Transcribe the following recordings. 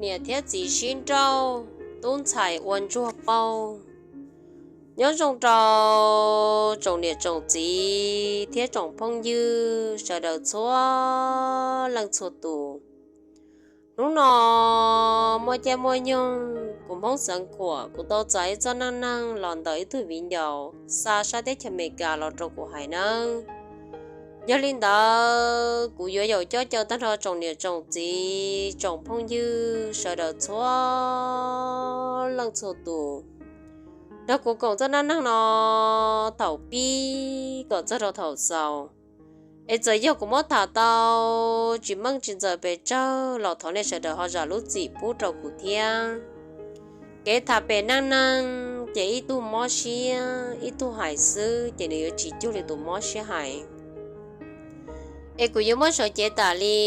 Niam thiab txiv sib nrauj, tub ntxhais ua ntsuag paug. Nyob zoo rau tsoom niam tsoom txiv thiab tsoom phooj ywg sawv daws txhua leej txhua tus. Hnub no muaj caij muaj nyoog kuv Hmoob Xeev Khuam kuv tau txais ib txoj neej neeg los ntawm ib tug viv ncaus xa sab teb chaws Amelikas los rau kuv hais nawb. Yog li ntawd kuv yuav yaum coj caw tag nrho tsoom niam tsoom txiv tsoom phooj ywg sawv daws txhua leej txhua tus nrog kuv koom txoj neej neeg no thaum pib kom txog rau thaum xaus. Es txawm yog kuv muab tham tau tsis meej tsis ntxaws pes tsawg los thov nej sawv daws ho zam lub txim pub rau kuv thiab. Kev tham pem neej neeg ces ib tug mob siab ib tug hais xwb ces nws yuav tsis cuag li tus mob siab hais. Es kuv yuav muab sawv cev tas li,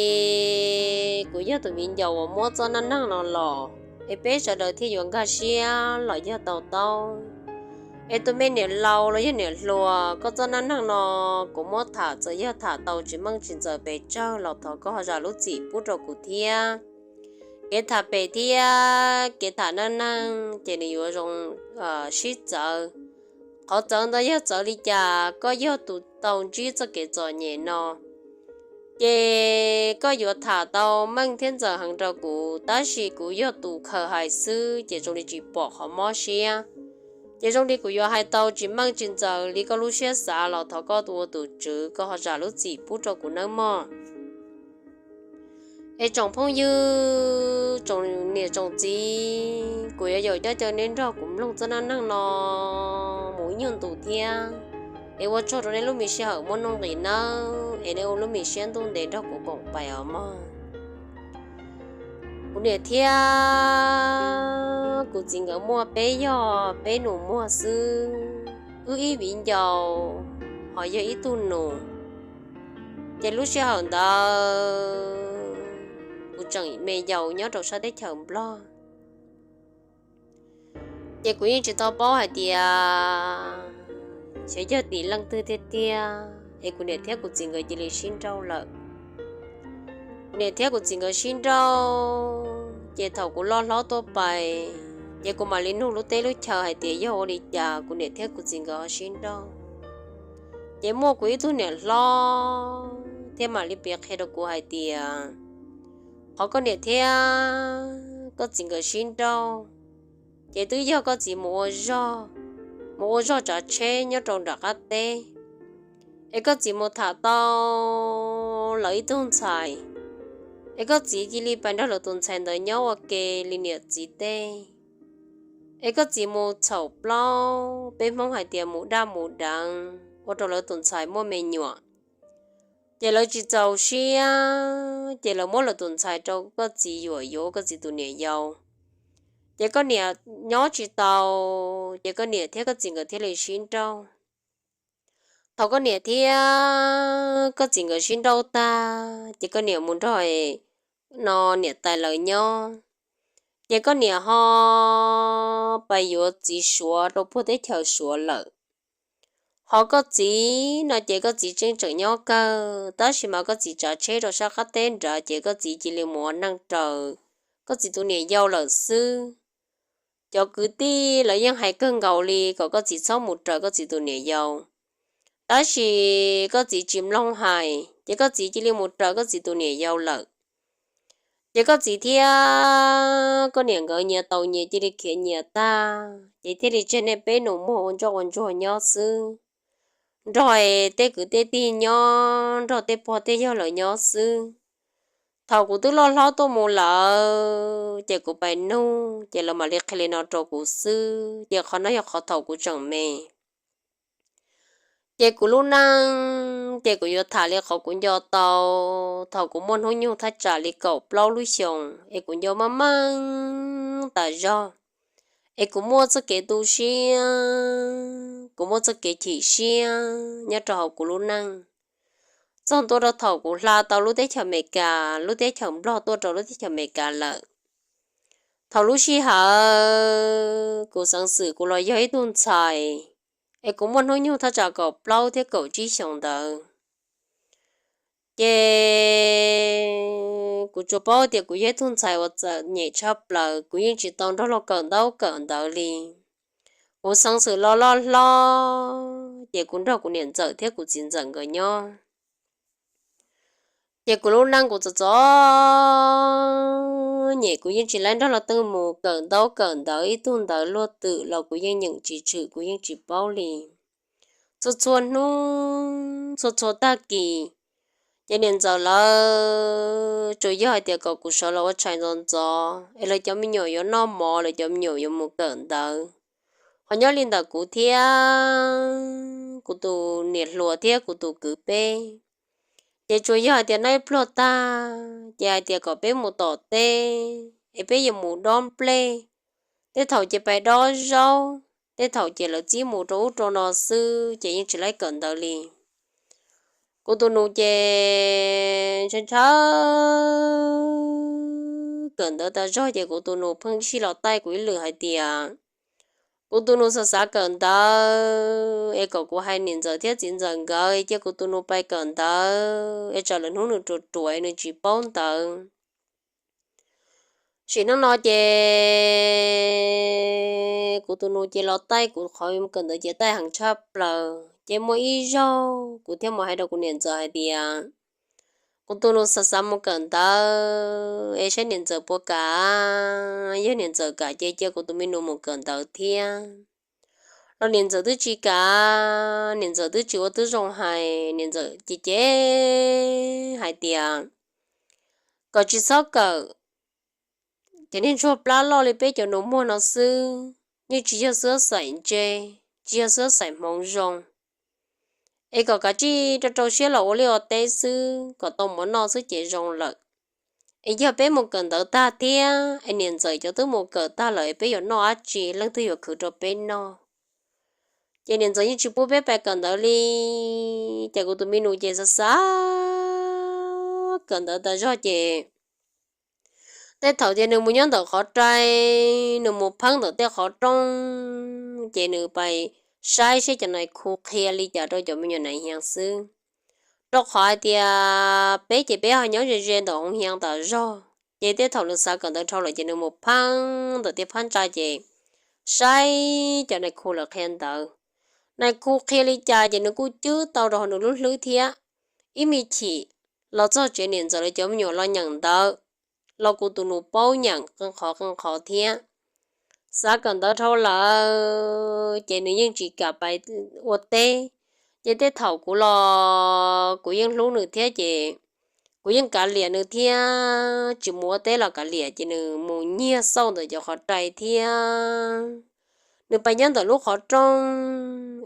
kuv yog tus viv ncaus uas muab txoj neej neeg no los, es peb sawv daws thiaj yuav nkag siab los yog tau taub. Es tus me niam laus los yog niam hluas, koj txoj neej neeg no kuv muab tham txawm yog tham tau tsis meej tsis ntxaws pes tsawg los thov koj ho zam lub txim pub rau kuv thiab. Kev tham pem thiab kev tham neej neeg ces nws yuav zoo sib txawv. Qhov txawv ntawd yog txawv li cas, koj yog tus tau ntsib txoj kev txom nyem no ces koj yuav tham tau meej thiab ntxaws heev rau kuv, tab sis kuv yog tus khaws hais xwb ces zoo li tsis pom qhov mob siab. Ces zoo li kuv yuav hais tau tsis meej tsis ntxaws li koj lub siab xav los thov koj ua tus tswv koj ho zam lub txim pub rau kuv nawb mog. Es tsoom phooj ywg, tsoom niam tsoom txiv, kuv yuav yaum coj caw nej nrog kuv mloog txoj neej neeg no mus ib nyuag ntus thiab. Es ua tsaug rau nej lub me sij hawm muab nuj nqis nawb, es nej ua lub me siab ntuj ntev nrog kuv koom pais os mog. Kuv niam thiab kuv txiv nkawd muaj peb yog peb nus muag xwb, wb ib viv ncaus ho yog ib tug nus. Ces lub sij hawm ntawd kuv tseem me yaus nyob rau sab teb chaws Nplog. Ces kuv yeej tsis tau paub hais tias xyov yog tim leej twg tiag tiag es kuv niam thiab kuv txiv nkawd cia li sib nrauj lawm. Kuv niam thiab kuv txiv nkawd sib nrauj, ces thaum kuv loj hlob tuaj pais, ces kuv mam li nug lub teb lub chaw hais tias yog ua li cas kuv niam thiab kuv txiv nkawd ho sib nrauj. Ces muaj kuv ib tug niam hlob thiab mam li piav qhia rau kuv hais tias qhov koj niam thiab koj txiv nkawd sib nrauj, ces twb yog koj txiv mus ua zog, mus ua zog tsav tsheb nyob rau nram qab teb, es koj txiv mus tham tau lawv ib tug ntxhais, es koj txiv cia li pais nrog lawv tus ntxhais ntawd nyob ua ke li niam txiv tej. Es koj txiv mus txhaum plaub, peb Hmoob hais tias mus daj mus deev ua rau lawv tus ntxhais muaj me nyuam. Ces lawv tsis txaus siab, ces lawv muab lawv tus ntxhais rau koj txiv yuam yuav ua koj txiv tus niam yau. Ces koj niam nyob tsis tau, ces koj niam thiab koj txiv nkawd thiaj li sib nrauj. Thaum koj niam thiab koj txiv nkawd sib nrauj tag, ces koj niam mus nrog no niam tais lawv nyob, ces koj niam ho pais yuav txiv Suav rau puag teb chaws Suav lawm. Ho koj txiv no ces koj txiv tseem tseem nyob kawg, tab sis mas koj txiv tsav tsheb rau sab qab teb nrad, ces koj txiv cia li mus ua neej raws koj txiv tus niam yau lawm xwb. Cov kwv tij lawv yeej hais kawg nkaus li kom koj txiv txhob mus raws koj txiv tus niam yau, tab sis koj txiv tsis mloog hais, ces koj txiv cia li mus raws koj txiv tus niam yau lawm. Ces koj txiv thiab koj niam nkawd nyias tau nyias cia li khiav nyias tag, ces thiaj li tseg nej peb nus muag ua ntsoj ua ntsuag nyob xwb, nrog tej kwv tej tij nyob, nrog tej pog tej yawg lawv nyob xwb. Thaum kuv twb loj hlob tuaj mus lawm, ces kuv pais nug, ces lawv mam li qhia li no rau kuv xwb, ces qhov no yog qhov thaum kuv tseem me. Ces kuv lub neej, ces kuv yuav tham li qhov kuv nco tau thaum kuv muaj hnub nyoog thaj tsam li kaum plaub lub xyoos, es kuv nco meej meej tas zog, es kuv muaj txoj kev tu siab, kuv muaj txoj kev chim siab nyob rau hauv kuv lub neej, txog ntua rau thaum kuv hla tau lub teb chaws Amelikas, lub teb chaws Nplog tuaj rau lub teb chaws Amelikas lawm. Thaum lub sij hawm kuv xeev xwm kuv los yog ib tug ntxhais, es kuv muaj hnub nyoog thaj tsam kaum plaub thiab kaum tsib xyoos ntawd, ces Kuv tsuas paub tias kuv yog ib tug ntxhais uas txom nyem tshaj plaws, kuv yeej tsis tau nrog luag kawm ntaub kawm ntawv li. Kuv xeev xwm los loj hlob ces kuv nrog kuv niam ntxawm thiab kuv txiv ntxawm nkawd nyob. Ces kuv lub neej kuv txom txom nyem, kuv yeej tsis laib nrog luag twg mus kawm ntaub kawm ntawv ib tug ntawv luag twm los kuv yeej nyeem tsis tshwm, kuv yeej tsis paub li. Txhua txhua hnub txhua txhua tag kis, ces niam ntxawm lawv tsuas yog hais tias kom kuv sawv los ua tshais ntxov ntxov es lawv cov me nyuam yuav noj mov, lawv cov me nyuam yuav mus kawm ntawv. Ho nyob li ntawm kuv thiab kuv tus niam hluas thiab kuv tus kwv peb, ces tsuas yog hais tias noj ib pluag tag ces hais tias kom peb mus tom teb es peb yuav mus dob nplej. Tej thaum ces pais dob zaub, tej thaum ces lawv txib mus rau ub rau no xwb ces yeej tsis laib kawm ntawv li. Kuv tus nus ces ntshaw ntshaw kawm ntawv tas zog ces kuv tus nus pheej sij los taij kuv ib lwm hais tias kuv tus nus xav xav kawm ntawv es kom kuv hais niam ntxawm thiab txiv ntxawm nkawd cia kuv tus nus pais kawm ntawv es tsam lwm hnub nws ruam ruam nws tsis paub ntawv. Sim neej no ces kuv tus nus ces los taij kuv qhov kawm ntawv ces taij heev tshaj plaws. Ces muaj ib zaug kuv thiaj mus hais rau kuv niam ntxawm hais tias kuv tus nus xav xav mus kawm ntawv es saib niam ntxawm puas kam. Yog niam ntxawm kam ces cia kuv tus me nus mus kawm ntawv thiab. Los niam ntxawm twb tsis kam, niam ntxawm twb tsis ua tib zoo hais, niam ntxawm ces ces hais tias kom tsis txhob kawm cov niag ntsuag plab loj li peb cov nus muag no xwb, yeej tsis yog xwab xaim ntse, tsis yog xwab xaim hmoov zoo. Es kom kav tsij rau rau siab los ua liaj ua teb xwb, kom tau mov noj xwb ces zoo lawm. Es yog peb mus kawm ntawv tag thiab es niam ntxawm cov twb mus kawm tag lawm es peb yuav noj dab tsi, leej twg yuav khwv rau peb noj? Ces niam ntxawm yeej tsis pub peb pais kawm ntawv li. Ces kuv tus me nus ces xav xav kawm ntawv tas zog ces tej thaum ces nws mus nyob ntawm qhov rai, nws mus pheeb ntawm tej qhov rooj, ces nws pais saib saib cov nais khu qhia li cas rau cov me nyuam nais hias xwb. Rau qhov hais tias peb ces peb ho nyob ze ze ntawm hoo hias tas zog, ces tej thaum nws xav kawm ntawv dhau lawm ces nws mus pheeb ntawm tej phab ntsa ces saib cov nais khu lawv qhia ntawv. Nais khu qhia li cas ces nws kuj cwb tau rau hauv nws lub hlwb thiab. Ib me chim los txog tsev niam ntxawm lawv cov me nyuam los nyeem ntawv, los kuv tus nus paub nyeem qee qhov qee qhov thiab. Xav kawm ntawv dhau lawm ces nws yeej tsis kam pais ua teb. Ces tej thaum kuv los kuv yeej hlub nws thiab ces kuv yeej kav liam nws thiab, tsis mus ua teb los kav liam ces nws mus nyiag xauj ntawm cov qhov rai thiab. Nws pais nyob ntawm lub qhov rooj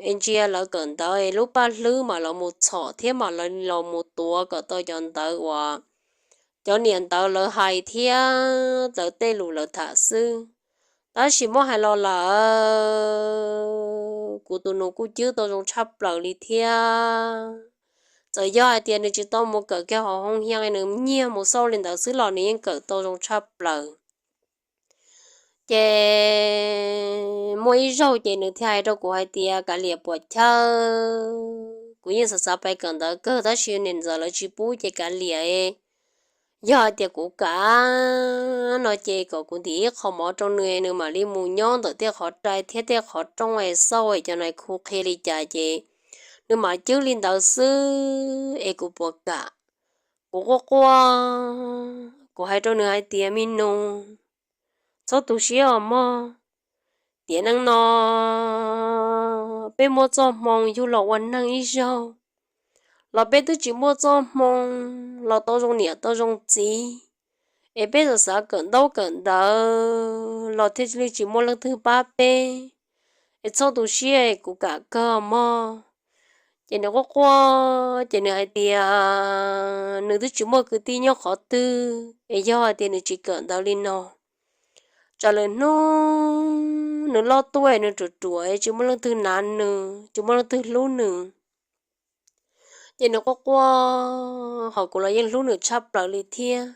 es ntsia lawv kawm ntawv es lub paj hlwb mam los mus txhom thiab mam los mus tuav kom tau cov ntawv uas cov niam ntawv lawv hais thiab lawv tej lus lawv tham xwb. Tab sis muab hais los lawm, kuv tus nus kuj cwb tau zoo tshaj plaws li thiab. Txawm yog hais tias nws tsis tau mus kawm kiag hauv hoo hias, nws nyiag mus xauj li ntawd xwb los nws yeej kawm tau zoo tshaj plaws. Ces muaj ib zaug ces nws thiaj hais rau kuv hais tias, Kav liam puas chawj? Kuv yeej xav xav pais kawm ntawv kawg tab sis niam ntxawm lawv tsis pub ces kav liam. Yog hais tias kuv kam no ces kom kuv ntim ib qho mov rau nws, nws mam li mus nyob ntawm tej qhov rai thiab tej qhov rooj es xauj es cov nais khu qhia li cas ces nws mam cwb li ntawd xwb es kuv puas kam? Kuv quaj quaj, kuv hais rau nws hais tias, Me nus, txhob tu siab os mog. Tiam neej no peb muaj txoj hmoo yug los ua neeg ib zaug, los peb twb tsis muaj txoj hmoo los tau zoo niam tau zoo txiv, es peb xav xav kawm ntaub kawm ntawv los thiaj li tsis muaj leej twg pab peb. Es txhob tu siab, kuv kam kawg mog. Ces nws quaj quaj ces nws hais tias nws twb tsis muaj kwv tij nyob qhov twg, es yog hais tias nws tsis kawm ntawv li no, tsam lwm hnub nws loj tuaj nws ruam ruam tsis muaj leej twg nav nws, tsis muaj leej twg hlub nws. Ces nws quaj quaj, ho kuv los yeej hlub nws tshaj plaws li thiab.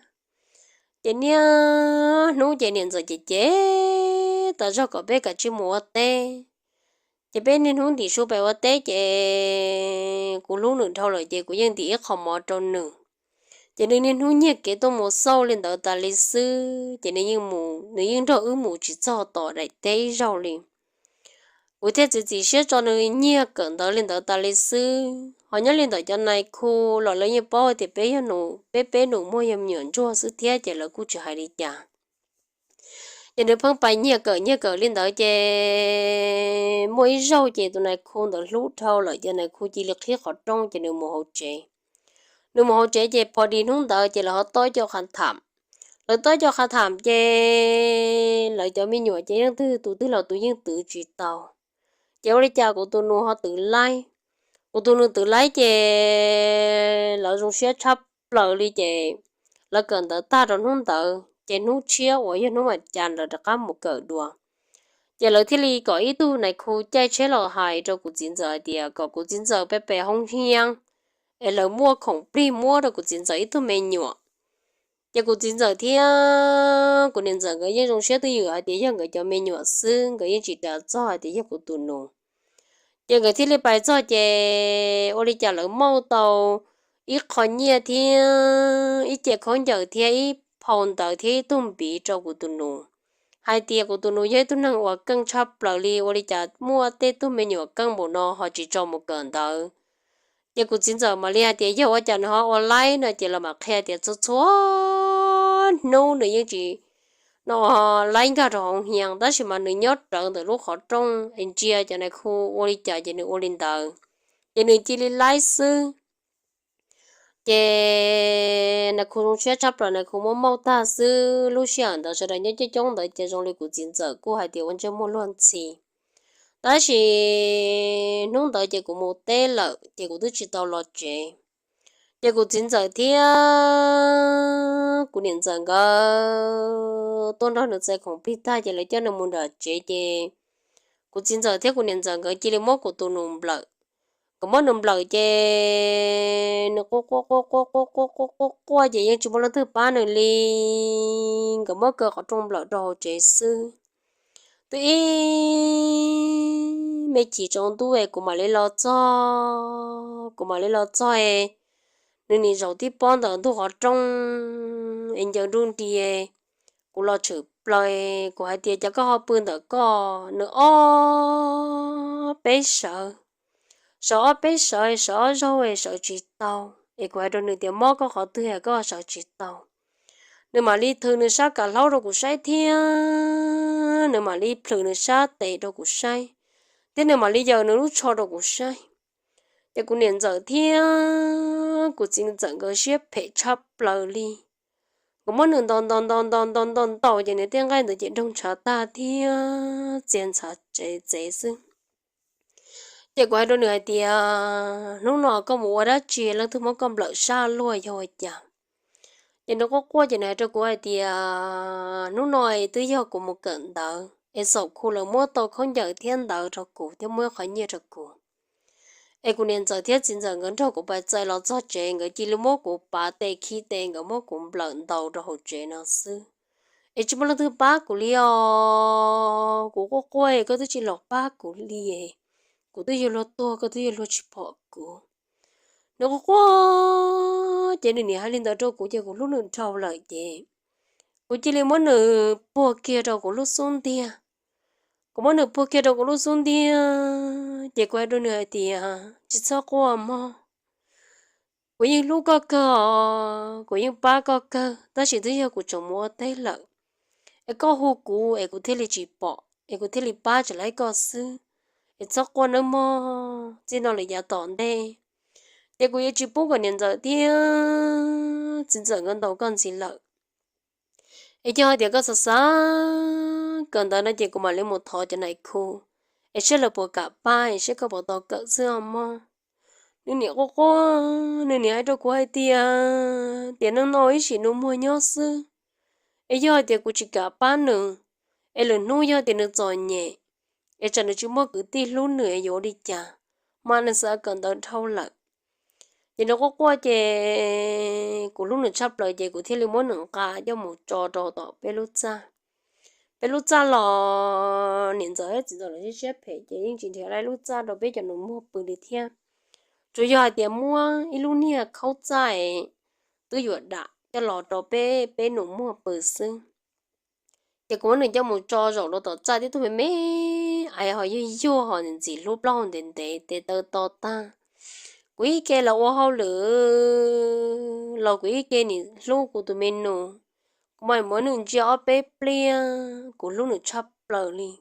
Ces niaj hnub ces niam ntxawm ces cem tas zog kom peb kav tsij mus ua teb. Ces peb niaj hnub ntim su pem ua teb ces kuv hlub nws dhau lawm ces kuv yeej ntim ib qho mov rau nws. Ces nws niaj hnub nyiag kev tuaj mus xauj li ntawd tas li xwb, ces nws yeej mus, nws yeej nrog wb mus tsis txog tom daim teb ib zaug li. Kuv thiaj txiav txim siab tso nws nyiag kawm ntawv li ntawd tas li xwb. Ho nyob li ntawm cov nais khu los lawv yeej paub tias peb yog nus, peb peb nus muag yog me nyuam ntsuag xwb thiab, ces lawv kuj tsis hais li cas. Ces nws pheej pais nyiag kawm nyiag kawm li ntawd, ces muaj ib zaug ces tus nais khu ntawd hlub dhau lawm, ces nais khu cia li qhib qhov rooj ces nws mus hauv tsev. Nws mus hauv tsev ces pho di hnub ntawd ces lawv ho tob cov qha tham. Lawv tob cov qha tham ces lawv cov me nyuam ces leej twg tus twg los tus yeej twv tsis tau. Ces ua li cas kuv tus nus ho twv laib. Kuv tus nus twv laib ces lawv zoo siab tshaj plaws li, ces lawv kawm ntawv tag rau hnub ntawd ces hnub tshiab uas yog hnub vas cas lawv rov qab mus kawm dua. Ces lawv thiaj li kom ib tug nais khu caij tsheb los hais rau kuv txiv ntxawm hais tias kom kuv txiv ntxawm pab pem hoob hiab es lawv muaj khoom plig muab rau kuv txiv ntxawm ib tug me nyuam. Ces kuv txiv ntxawm thiab kuv niam ntxawm nkawd yeej zoo siab twj ywm hais tias yog nkawd cov me nyuam xwb, nkawd yeej tsis ras txog hais tias yog kuv tus nus. Ces nkawd thiaj li pais txog ces ua li cas lawv muab tau ib qho nyiaj thiab ib ce khaub ncaws thiab ib phau ntawv thiab ib tug npiv rau kuv tus nus, hais tias kuv tus nus yog ib tug neeg uas keej tshaj plaws li, ua li cas muaj tej tug me nyuam keej npaum no ho tsis tso mus kawm ntawv. Ces kuv txiv ntxawm mam li hais tias yog ua cas nws ho ua laib no, ces lawv mam qhia tias txhua txhua hnub nws yeej tsis no laib nkag rau hauv hias, tab sis mas nws nyob rawv ntawm lub qhov rooj es ntsia cov nais khu ua li cas ces nws ua li ntawd, ces nws cia li laib xwb. Ces nais khu zoo siab tshaj plaws, nais khu muab mauj tag xwb. Lub sij hawm ntawd sawv daws nyob coob coob ntawd ces zoo li kuv txiv ntxawm kuj hais tias ua ntsej muag luag ntxhi. Tab sis hnub ntawd ces kuv mus teb lawm ces kuv twb tsis tau los tsev. Ces kuv txiv ntxawm thiab kuv niam ntxawm nkawd tuaj nrog nws txais khoom plig tag ces lawv coj nws mus nram tsev ces kuv txiv ntxawm thiab kuv niam ntxawm nkawd cia li muab kuv tus nus nplawm. Nkawd muab nws nplawm ces nws quaj quaj quaj quaj quaj quaj quaj quaj quaj ces yeej tsis muaj leej twg pab nws li. Nkawd muab kaw qhov rooj nplawm rau hauv tsev xwb. Twb ib me chim tsaus ntuj es kuv mam li los txog, kuv mam li los txog es nws nim zaum tib pob ntawm ntug qhov rooj es ncaws nruj nri. Kuv los tshwm plaws, kuv hais tias cas koj ho pw ntawm koj? Nws ob peb sawv, sawv ob peb sawv, sawv ob zaug es sawv tsis tau. Es kuv hais rau nws tias mob koj qhov twg es koj sawv tsis tau? Nws mam li thws nws sab kam hlaub rau kuv saib thiab nws mam li plhws nws sab tes rau kuv saib, thiab nws mam li yaws nws lub tsho rau kuv saib. Ces kuv niam ntxawm thiab kuv txiv ntxawm nkawd siab phem tshaj plaws li. Nkawd muab nws ntaus ntaus ntaus ntaus ntaus ntaus ntaus ces nws tej nqaij ntawd ces doog ntshav tag thiab txias ntxhav tsev txev xwb. Ces kuv hais rau nws hais tias hnub no koj mus ua dab tsi leej twg muab koj nplawm sab luag yog ua cas? Ces nws quaj quaj ces nws hais rau kuv hais tias hnub no twb yog kuv mus kawm ntawv es xaum khu lawv muab tau khaub ncaws thiab ntawv rau kuv thiab muab ib qho nyiaj rau kuv. Es kuv niam ntxawm thiab txiv ntxawm nkawd nrog kuv pais txais los txog tsev, nkawd cia li muab kuv pav tes khi tes, nkawd muab kuv nplawm ntaus rau hauv tsev no xwb. Es tsis muaj leej twg pab kuv li os. Kuv quaj quaj, koj twb tsis los pab kuv li. Kuv twb yuav luag tuag, koj twb yuav luag tsis pom kuv. Nws quaj quaj ces nws nim hais li ntawd rau kuv ces kuv hlub nws dhau lawm ces kuv cia li muab nws puag kiag rau kuv lub xub ntiag. Kuv muab nws puag kiag rau kuv lub xub ntiag ces kuv hais rau nws hais tias tsis txhob quaj mog. Kuv yeej hlub koj kawg os, kuv yeej pab koj kawg, tab sis twb yog kuv tseem mus ua teb lawm, es koj hu kuv es kuv thiaj li tsis pom es kuv thiaj li pab tsis laib koj xwb. Es txhob quaj nawb mog, txij no lawm yav tom ntej ces kuv yuav tsis pub kom niam ntxawm thiab txiv ntxawm nkawd ntaus koj ntxiv lawm. Es yog hais tias koj xav xav kawm ntawv no ces kuv mam li mus thov cov nais khu es saib lawv puas kam pab es saib koj puas tau kawm xwb os mog. Nws nim quaj quaj, nws nim hais rau kuv hais tias tiam neej no ib sim nus muag nyob xwb, es yog hais tias kuv tsis kam pab nws, es lwm hnub yog tias nws txom nyem es tsam nws tsis muaj kwv tij hlub nws es yuav ua li cas, mas nws xav kawm ntawv dhau lawm. Ces nws quaj quaj ces kuv hlub nws tshaj plaws ces kuv thiaj li muab nws nqa coj mus tso rau tom peb lub txaj. Peb lub txaj los niam ntxawm txiv ntxawm lawv siab phem ces yeej tsis nrhiav lub txaj rau peb cov nus muag pw li thiab. Tsuas yog hais tias muab ib lub niag khaub txaj es twb yuav dam coj los rau peb, peb nus muag pw xwb. Ces kuv muab nws coj mus tso zaum rau tom txaj, tib tug me me ais ho yuag yuag ho ntxim hlub plaub hau ntev ntev tes taw to tag. Kuv ib ke los ua hauj lwm los kuv ib ke nim hlub kuv tus me nus. Kuv mam muab nws ntsia ob peb pliag, kuv hlub nws tshaj plaws li.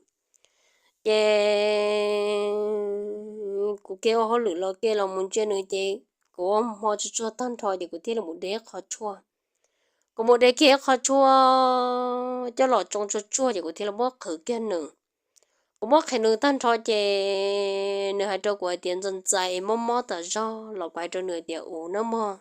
Ces kuv ke ua hauj lwm los ke los mus ntsia nws ces kuv ua hmo tsuag tsuag tag nrho ces kuv thiaj li mus de qhov tshuaj. Kuv mus de kiag ib qho tshuaj coj los tsoo tsuag tsuag ces kuv thiaj li muab qhwv kiag nws. Kuv muab qhwv nws tag nrho ces nws hais rau kuv hais tias, Ntxawm, ntxais es mob mob tas zog los kuv hais rau nws hais tias, Ua nawb mog,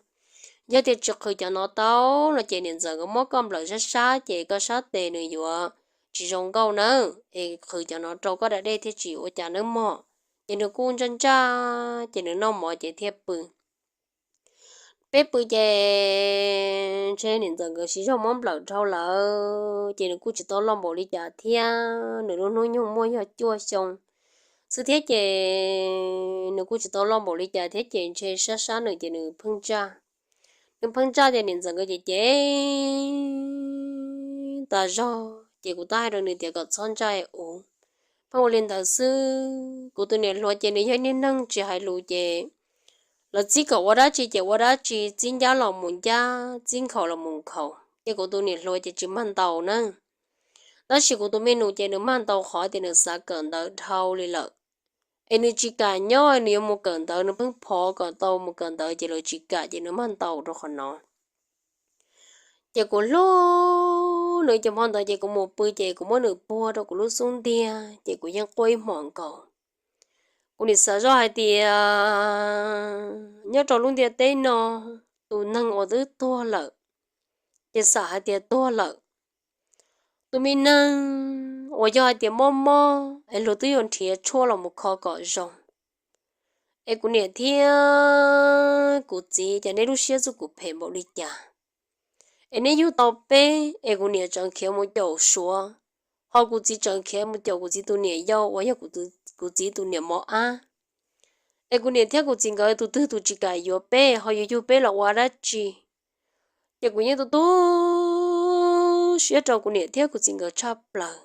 yog tias tsis qhwv cov no tau no ces niam ntxawm nkawd muab koj nplawm sab sab ces koj sab tes nws yuav tsis zoo nkauj nawb, es qhwv cov no rau koj da dej thiaj tsis ua cas nawb mog. Ces nws kuj ntsaj ntsaj ces nws noj mov ces thiaj pw. Peb pw ces ntshe niam ntxawm nkawd siv zog muab nplawm dhau lawm ces nws kuj tsis tau loj npaum li cas thiab, nws lub hnub nyoog muaj yog cuaj xyoo xwb thiab ces nws kuj tsis tau loj npaum li cas thiab ces ntshe sab sab nws ces nws pheej ntsaj. Nws pheej ntsaj ces niam ntxawm nkawd ces cem tas zog ces kuv tab hais rau nws tias kom txhob ntsaj ua, pheej ua li ntawd xwb. Kuv tus niam hluas ces nws yog niag neeg tsis hais lus ces lawv txib kom ua dab tsi ces ua dab tsi, txib ncab los mus ncab, txib nkhaus los mus nkhaus ces kuv tus niam hluas ces tsis mag ntaus na. Tab sis kuv tus me nus ces nws mag ntaus qhov tias nws xav kawm ntawv dhau li lawm, es nws tsis kam nyob, nws yuav mus kawm ntawv, nws pheej phov kom tau mus kawm ntawv ces lawv tsis kam ces nws mag ntaus rau qhov no. Ces kuv hlub nws ces hmo ntawd ces kuv mus pw ces kuv muab nws puag rau kuv lub xub ntiag ces kuv yeej quaj ib hmos nkaus. Kuv nim xav zoj hais tias nyob rau lub ntiaj teb no tus neeg uas twb tuag lawm ces xam hais tias tuag lawm. Tus me neeg uas yog hais tias mob mob es luag twb yuav nrhiav tshuaj los mus kho kom zoo. Es kuv niam thiab kuv txiv, ces neb lub siab txuj kuv phem npaum li cas es neb yug tau peb es kuv niam tseem khiav mus caum Suav, ho kuv txiv tseem khiav mus caum kuv txiv tus niam yau uas yog kuv txiv tus niam mos ab. Es kuv niam thiab kuv txiv nkawd tus twg tus tsis kam yuav peb ho yuav yug peb los ua dab tsi? Ces kuv yeej tu tu siab rau kuv niam thiab kuv txiv nkawd tshaj plaws.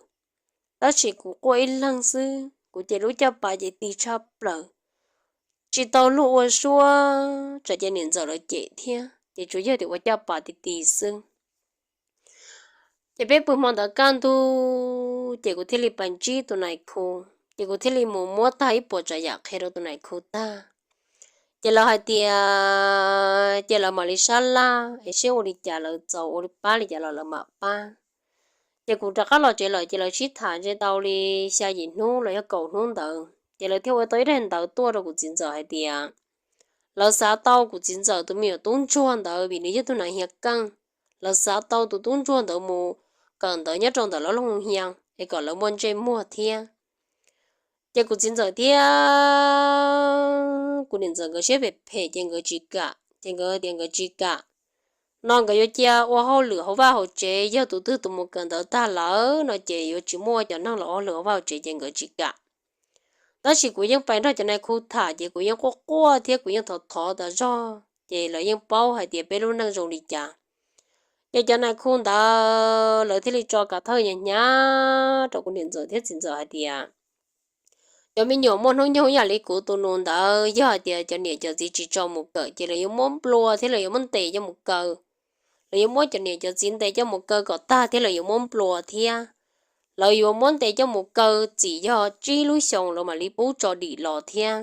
Tab sis kuv quaj ib leeg xwb, kuv ces lub caj pas ces ti tshaj plaws, tsis tau luag ua suab, tsam ces niam ntxawm lawv cem thiab ces tsuas yog tias ua caj pas ti ti xwb. Ces peb pw hmo ntawd kaj ntug ces kuv thiaj li pais ntsib tus nais khu, ces kuv thiaj li mus muab tag ib puas tsav yam qhia rau tus nais khu tag. Ces lawv hais tias ces lawv mam li sab laj es seb ua li cas lawv txaus ua li pab li cas los lawv mam pab. Ces kuv rov qab los tsev lawm ces lawv sib tham ntshe tau li xya yim hnub los yog kaum hnub ntawd ces lawv thiaj ua tau ib daim ntawv tuaj rau kuv txiv ntxawm hais tias lawv xav tau kuv txiv ntxawm tus me nyuam tub ntsuag ntawd vim nws yog tug nas hias keej. Lawv xav tau tus tub ntsuag ntawd mus kawm ntawv nyob rau ntawm lawv lub hia es kom lawv muaj ntsej muag thiab. Ces kuv txiv ntxawm thiab kuv niam ntxawm nkawd siab phem phem ces nkawd tsis kam, ces nkawd tias nkawd tsis kam. No nkawd yuav cia ua hauj lwm hauv vaj hauv tsev, yog tus twg tus mus kawm ntawv tag lawm no ces yuav tsis muaj cov neeg los ua hauj lwm hauv vaj hauv tsev ces nkawd tsis kam. Tab sis kuv yeej pais nrog cov nais khu tham ces kuv yeej quaj quaj thiab kuv yeej thov thov tas zog ces lawv yeej paub hais tias peb lub neej zoo li cas. Ces cov nais khu ntawd lawv thiaj li tso kav thawj hnyav hnyav rau kuv niam ntxawm thiab txiv ntxawm hais tias cov me nyuam muaj hnub nyoog yam li kuv tus nus ntawd yog hais tias cov niam cov txiv tsis tso mus kawm ces lawv yuav muab nplua thiab lawv yuav muab ntes coj mus kaw. Lawv yuav muab cov niam cov txiv ntes coj mus kaw kom tag thiab lawv yuav muab nplua thiab. Lawv yuav muab ntes coj mus kaw txim yog tsib lub xyoos lawv mam li pub tso dim los thiab.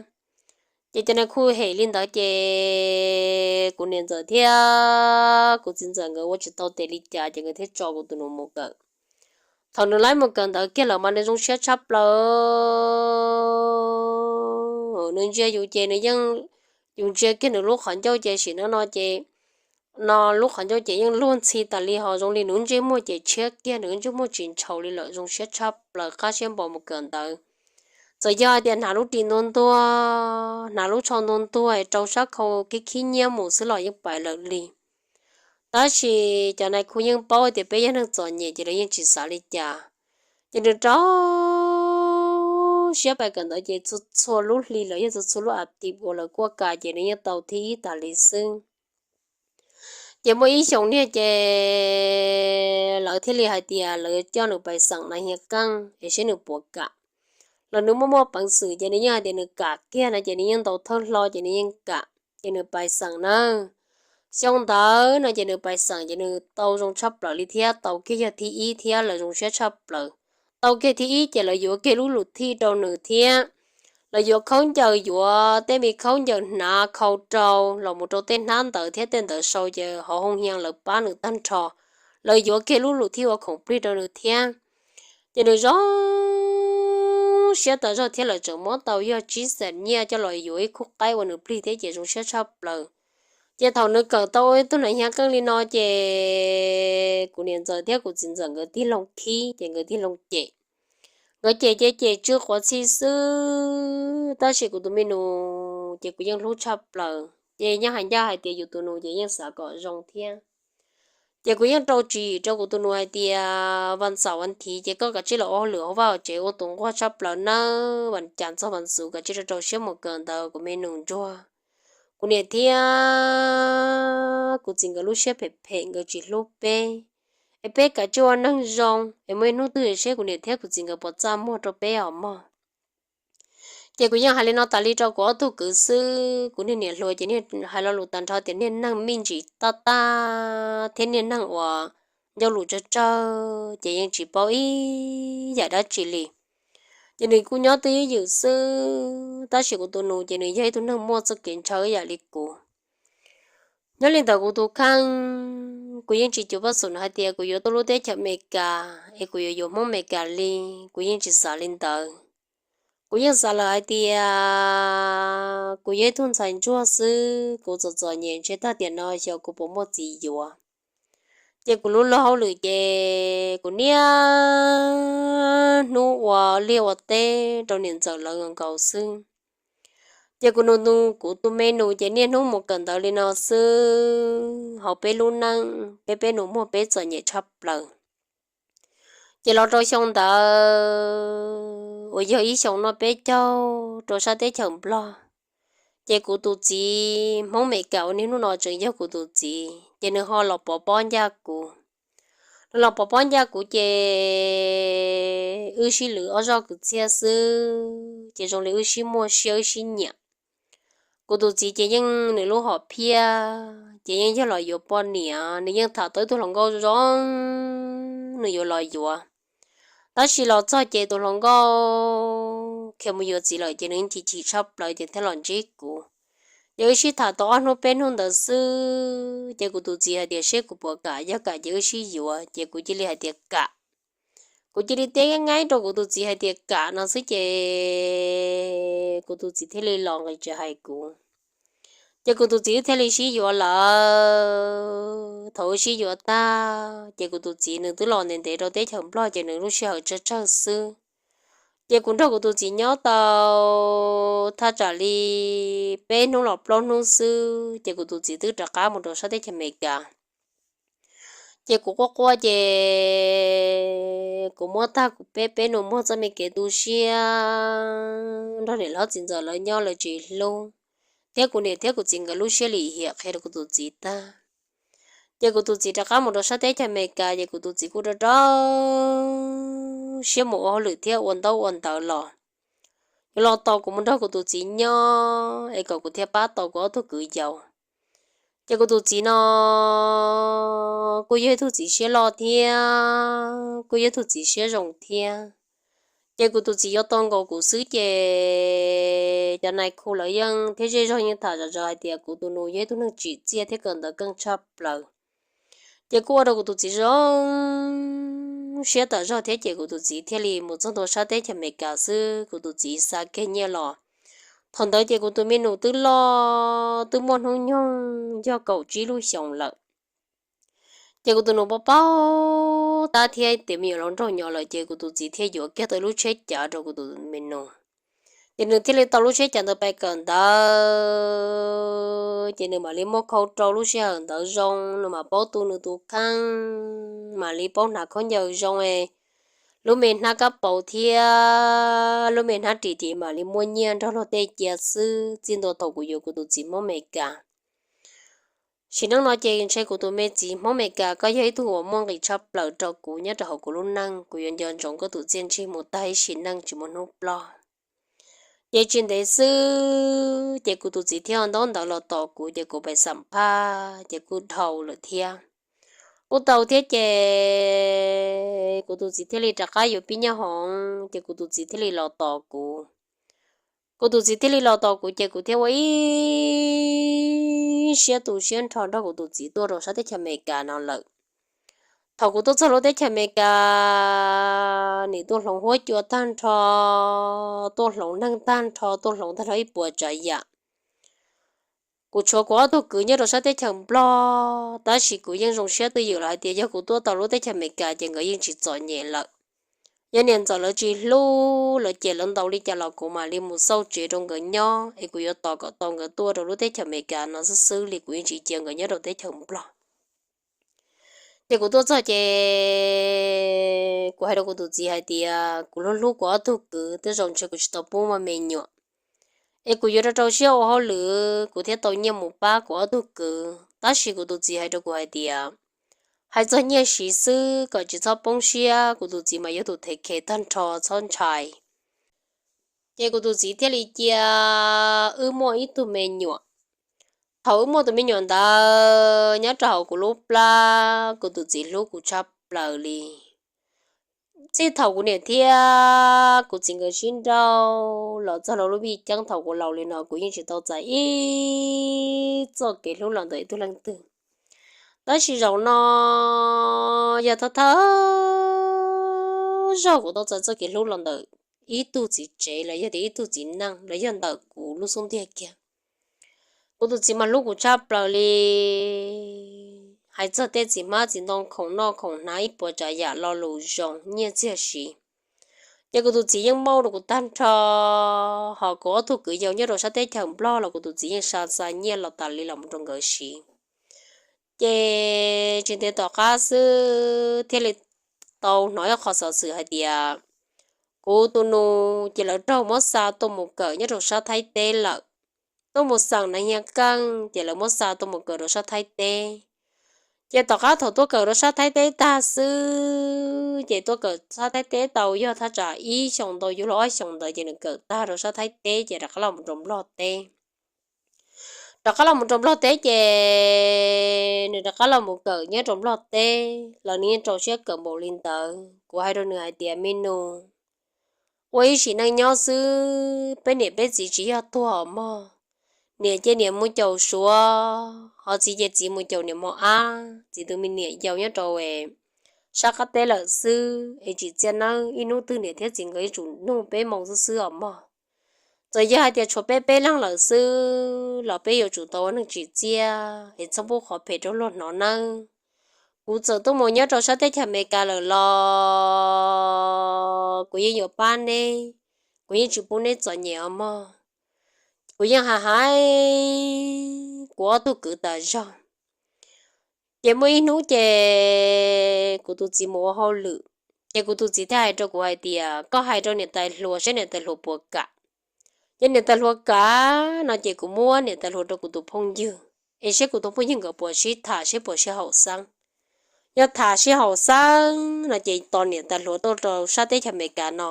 Ces cov nais khu hem li ntawd ces kuv niam ntxawm thiab kuv txiv ntxawm nkawd ua tsis tau tes li cas ces nkawd thiaj tso kuv tus nus mus kawm. Thaum nws laib mus kawm ntawv kiag lawm mas nws zoo siab tshaj plaws. Nws ntsia yus ces nws yeej, yus ntsia kiag nws lub qhov ncauj ces sim neej no ces, no lub qhov ncauj ces yeej luag ntxhi tas li ho zoo li nws ntsej muag ces tshiab kiag, nws ntsej muag tsis ntshaus li lawm, zoo siab tshaj plaws qab siab npo mus kawm ntawv. Txawm yog hais tias hnav lub ris ntuag ntuag, hnav lub tsho ntuag ntuag rau sab khau khib khib nyiab mus xwb los yeej pais lawm li. Tab sis cov nais khu yeej paub tias peb yog neeg txom nyem ces lawv yeej tsis xav li cas. Ces nws rau siab pais kawm ntawv ces txhua txhua lub hli los yog txhua txhua lub as thiv uas lawv kuaj ka ces nws yeej tau thib ib tas li xwb. Ces muaj ib xyoo niag ces lawv thiaj li hais tias lawv coj nws pais xeem nas hias keej es seb nws puas kam. Los nws muaj muaj peev xwm ces nws yeej hais tias nws kam kiag no ces nws yeej ntaus thawj hlo ces nws yeej kam ces nws pais xeem na. Xyoo ntawd no ces nws pais xeem ces nws tau zoo tshaj plaws li thiab tau kiag yog thib ib thiab lawv zoo siab tshaj plaws. Tau kiag thib ib ces lawv yuav kiag lub lus thij rau nws thiab. Lawv yuav khaub ncaws, yuav tej me khaub ncaws hnav khau rau los mus rau tej hnab ntawv thiab tej ntawv sau ces hauv hoo hias lawv pab nws tag nrho. Lawv yuav kiag lub lus thij ua khoom plig rau nws thiab. Ces nws zoo siab tas zog thiab lawv tseem muab tau yog tsib xees nyiaj coj los yuav ib khub qaib ua nws plig thiab ces zoo siab tshaj plaws. Ces thaum nws kawm tau ua ib tug nas hias keej li no ces kuv niam ntxawm thiab kuv txiv ntxawm nkawd tig loo khib ces nkawd tig loo cem. Nkawd cem ces cem tsw quav txhi xwb, tab sis kuv tus me nus ces kuv yeej hlub tshaj plaws ces yeej hais ncaj hais tias yus tus nus ces yeej xav kom zoo thiab. Ces kuv yeej rau tswv yim rau kuv tus nus hais tias vas xaum vas thiv ces koj kav tsij los ua hauj lwm hauv vaj hauv tsev ua tus nquag tshaj plaws nawb, vas cas txog vas xuv kav tsij rau rau siab mus kawm ntawv kuv me nus ntsuag. Kuv niam thiab kuv txiv nkawd lub siab phem phem nkawd tsis hlub peb, es peb kav tsij ua neeg zoo es muaj ib hnub twg seb kuv niam thiab kuv txiv nkawd puas txaj muag rau peb os mog. Ces kuv yeej hais li no tas li rau kuv ob tug kwv xwb, kuv niag niam hluas ces niag hais lo lus tag nrho tias niag neeg me ntsis taj tag thiab niag neeg uas ncauj lus tsawg tsawg ces yeej tsis paub ib yam dab tsi li. Ces nws kuj nyob twj ywm xwb, tab sis kuv tus nus ces nws yog ib tug neeg muaj txoj kev ntshaw ib yam li kuv. Nyob li ntawd kuv tus kheej, kuv yeej tsis cuav paj xum hais tias kuv yuav tuaj lub teb chaws Amelikas es kuv yuav yuav Hmoob Amelikas li, kuv yeej tsis xav li ntawd. Kuv yeej xav lawm hais tias kuv yog ib tug ntxhais ntsuag xwb, kuv txom txom nyem ntshe tag tiam no xyov kuv puas muaj txiv yuav. Ces kuv lub luag hauj lwm ces kuv niaj hnub ua liaj ua teb rau niam ntxawm lawv nkaus xwb. Ces kuv nus nus kuv tus me nus ces niaj hnub mus kawm ntawv li no xwb, hauv peb lub neej peb peb nus muag peb txom nyem tshaj plaws. Ces los rau xyoo ntawd uas yog ib xyoo noj peb caug rau sab teb chaws Nplog, ces kuv tus txiv Hmoob Amelikas uas niaj hnub no tseem yog kuv tus txiv ces nws ho los pov pob ncaj kuv. Nws los pov pob ncaj kuv ces wb sib lwm ob zaug kwv txhiaj xwb ces zoo li wb sib muaj siab wb sib nyiam. Kuv tus txiv ces yeej nws lub hom phiaj ces yeej yog los yuav poj niam, nws yeej tham tau ib tug hluas nkauj zoo zoo, nws yuav los yuav. Tab sis los txog ces tus hluas nkauj khiav mus yuav txiv lawm ces nws chim chim tshaj plaws ces thiaj los ntsib kuv. Ces wb sib tham tau ob hnub peb hnub ntawd xwb ces kuv tus txiv hais tias seb kuv puas kam, yog kam ces wb sib yuav, ces kuv cia li hais tias kam. Kuv cia li teb nqaib rau kuv tus txiv hais tias kam no xwb ces kuv tus txiv thiaj li los nqis tsis hais kuv. Ces kuv tus txiv wb thiaj li sib yuav lawm. Thaum wb sib yuav tag ces kuv tus txiv nws twb los ntev ntev rau teb chaws Nplog ces nws lub sij hawm tsawg tsawg xwb. Ces kuv nrog kuv tus txiv nyob tau thaj tsam li peb hnub los plaub hnub xwb ces kuv tus txiv twb rov qab mus rau sab teb chaws Amelikas. Ces kuv quaj quaj ces kuv muab tag kuv peb peb nus muag txoj me kev tu siab nrog niam hlob txiv ntxawm lawv nyob lawv tsis hlub, thiab kuv niam thiab kuv txiv nkawd lub siab lim hiam qhia rau kuv tus txiv tag. Ces kuv tus txiv rov qab mus rau sab teb chaws Amelikas ces kuv tus txiv kuj rau rau siab mus ua hauj lwm thiab ua ntaub ua ntawv los, yuav los tos kuv mus nrog kuv tus txiv nyob es kom kuv thiaj pab tau kuv ob tug kwv yau. Ces kuv tus txiv no kuj yog ib tug txiv siab loj thiab kuj yog ib tug txiv siab zoo thiab. Ces kuv tus txiv yuav tau nkaus kuv xwb ces cov nais khu lawv yeej thiab zej zog yeej tham zom zaws hais tias kuv tus nus yog ib tug neeg tsim txiaj thiab kawm ntawv keej tshaj plaws. Ces kuj ua rau kuv tus txiv zoo siab tas zog thiab ces kuv tus txiv thiaj li mus txog ntua sab teb chaws Amelikas xwb kuv tus txiv xa kiag nyiaj los. Thaum ntawd ces kuv tus me nus twb loj twb muaj hnub nyoog yog kaum tsib lub xyoos lawm. Ces kuv tus nus paub paub tab thiab tias me nyuam hluas nraug nyob lawm ces kuv tus txiv thiaj yuav kiag tau lub tsheb cav rau kuv tus me nus. Ces nws thiaj li tau lub tsheb cav ntawd pais kawm ntawv, ces nws mam li muaj khau rau lub sij hawm ntawd zoo, nws mam paub tu nws tus kheej, mam li paub hnav khaub ncaws zoo, lub me hnab kab paus thiab lub me hnab ris ces mam li muaj nyiaj nrog luag tej cia xwb txij ntua thaum kuv yuav kuv tus txiv Hmoob Amelikas. Sim neej no ces ntshe kuv tus me txiv Hmoob Amelikas koj yog ib tug uas muaj nqis tshaj plaws rau kuv nyob rau hauv kuv lub neej, kuv yuav nco ntsoov koj tus txiaj ntsig mus tag ib sim neej tsis muaj hnub ploj. Ces tsis ntev xwb ces kuv tus txiv thiaj ntaub ntawv los tos kuv ces kuv pais xam phaj ces kuj dhau lawm thiab. Kuj tau thiab ces kuv tus txiv thiaj li rov qab yuav pib nyob hoov ces kuv tus txiv thiaj li los tos kuv. Kuv tus txiv thiaj li los tos kuv ces kuv thiaj ua ib siab tu siab nrho nrog kuv tus txiv tuaj rau sab teb chaws Amelikas no lawm. Thaum kuv tuaj txog lub teb chaws Amelikas, nim tuaj hloov huab cua tag nrho, tuaj hloov neeg tag nrho, tuaj hloov tag nrho ib puas tsav yam. Kuv tshuav kuv ob tug kwv nyob rau sab teb chaws Nplog, tab sis kuv yeej zoo siab twj ywm lawm hais tias yog kuv tuaj tau lub teb chaws Amelikas ces nkawd yeej tsis txom nyem lawm. Yog niam ntxawm lawv tsis hlub, lawv cem lawv ntaus li cas los kuv mam li mus xauj tsev rau nkawd nyob es kuv yuav tos kom tau nkawd tuaj rau lub teb chaws Amelikas no xwb xwb li, kuv yeej tsis cia nkawd nyob rau teb chaws Nplog. Ces kuv tuaj txog ces kuv hais rau kuv tus txiv hais tias kuv hlub hlub kuv ob tug kwv, tej zaum ntshe kuv tsis tau pub muaj me nyuam, es kuv yuav rau rau siab ua hauj lwm kuv thiaj tau nyiaj mus pab kuv ob tug kwv. Tab sis kuv tus txiv hais rau kuv hais tias, hais txog nyiaj siv xwb kom tsis txhob poob siab, kuv tus txiv mas yog tus thev khev tag nrho txhob ntshai. Ces kuv tus txiv thiaj li cia wb muaj ib tug me nyuam. Thaum wb muaj tus me nyuam ntawd nyob rau hauv kuv lub plab, kuv tus txiv hlub kuv tshaj plaws li. Txij thaum kuv niam thiab kuv txiv nkawd sib nrauj los txog rau lub vij ceeb thaum kuv laus li no kuv yeej tsis tau txais ib txoj kev hlub los ntawm ib tug leej twg. Tab sis zaum no yog thawj thawj zaug kuv tau txais txoj kev hlub los ntawm ib tug txiv tsev los yog tias ib tug txiv neej los yog ntawm kuv lub xub ntiag kiag. Kuv tus txiv mas hlub kuv tshaj plaws li. Hais txog tej txiv hmab txiv ntoo khoom noj khoom hnav ib puas tsav yam lo lus zoo nyiaj txiag siv, ces kuv tus txiv yeej muab rau kuv tag nrho. Ho kuv ob tug kwv yau nyob rau sab teb chaws Nplog los kuv tus txiv yeej xa xa nyiaj los tas li los mus rau nkawd siv. Ces tsis ntev tom qab xwb thiaj li tau hnov ib qho xov xwm hais tias kuv tus nus ces lawv raug muab xa tuaj mus kawm nyob rau sab Thaib teb lawm. Tuaj mus xeem na hia keej ces lawv muab xa tuaj mus kawm rau sab Thaib teb. Ces tom qab thaum tuaj kawm rau sab Thaib teb tag xwb, ces tuaj kawm sab Thaib teb tau yog thaj tsam ib xyoos ntau yuav luag ob xyoos ntawd ces nws kawm tag rau sab Thaib teb ces rov qab los mus rau Nplog teb. Rov qab los mus rau Nplog teb ces nws rov qab los mus kawm nyob rau Nplog teb los nws yeej rau siab kawm npaum li ntawd. Kuv hais rau nws hais tias, me nus, ua ib sim neej nyob xwb, peb niam peb txiv tsis yog tuag mog. Niam ces niam mus caum suav, ho txiv ces txiv mus caum niam mos ab, txiv tus me niam yau nyob rau sab qab teb lawm xwb, es tsim txiaj nawb, ib hnub twg niam thiab txiv nkawd yuav tsum nug peb moo xwb xwb os mog. Txawm yog hais tias tshuav peb peb leeg lawm xwb los peb yuav tsum tau ua neeg tsim txiaj es txhob pub qhov phem rau luag hnov nawb. Kuv txawm tuaj mus nyob rau sab teb chaws Amelikas lawm los kuv yeej yuav pab neb, kuv yeej tsis pub neb txom nyem os mog. Kuv yeej hais hais kuv ob tug kwv tas zog. Ces muaj ib hnub ces kuv tus txiv mus ua hauj lwm, ces kuv tus txiv thiaj hais rau kuv hais tias, koj hais rau niam tais hluas saib niam tais hluas puas kam. Yog niam tais hluas kam no ces kuv muab niam tais hluas rau kuv tus phooj ywg, es saib kuv tus phooj ywg nkawd puas sib tham saib puas sib haum xeeb. Yog tham sib haum xeeb no ces tos niam tais hluas tuaj rau sab teb chaws Amelikas no.